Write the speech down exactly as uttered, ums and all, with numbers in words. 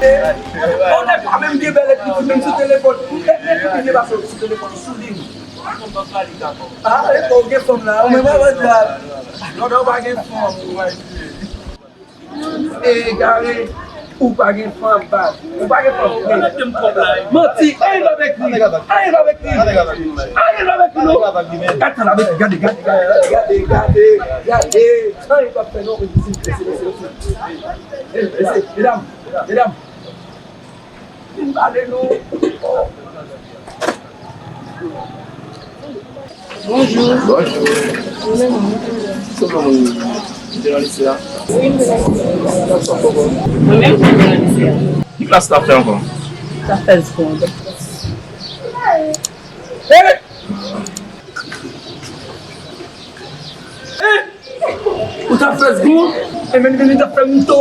Ou nèg pa menm gen bèl ekriti menm sou telefòn. Ou nèg menm ki vye pase sou telefòn, sou liy. Ah, e bon, ou gen fanm la, ou menm pa wè djab. Lòt ou pa gen fanm, ou wè. Egare, ou pa gen fanm, baz. Ou pa gen fanm vre. Manti, anyen pa avèk li. Anyen pa avèk li. Anyen pa avèk li, non. Gade, gade, gade, gade, gade, gade. Anyen pa fè, non. Mesye, mesye, mesye. Mesye, medam, medam. Vin pale nou. Bonjou. Bonjou. Mwen menm, mwen menm. Se bon, mwen te nan lise a. Wi, mwen te nan lise a. Mwen menm, mwen te nan lise a. Ki klas w t ap fè ankò? T ap fè segond. Ou t ap fè segond, e menm li t ap fè mito.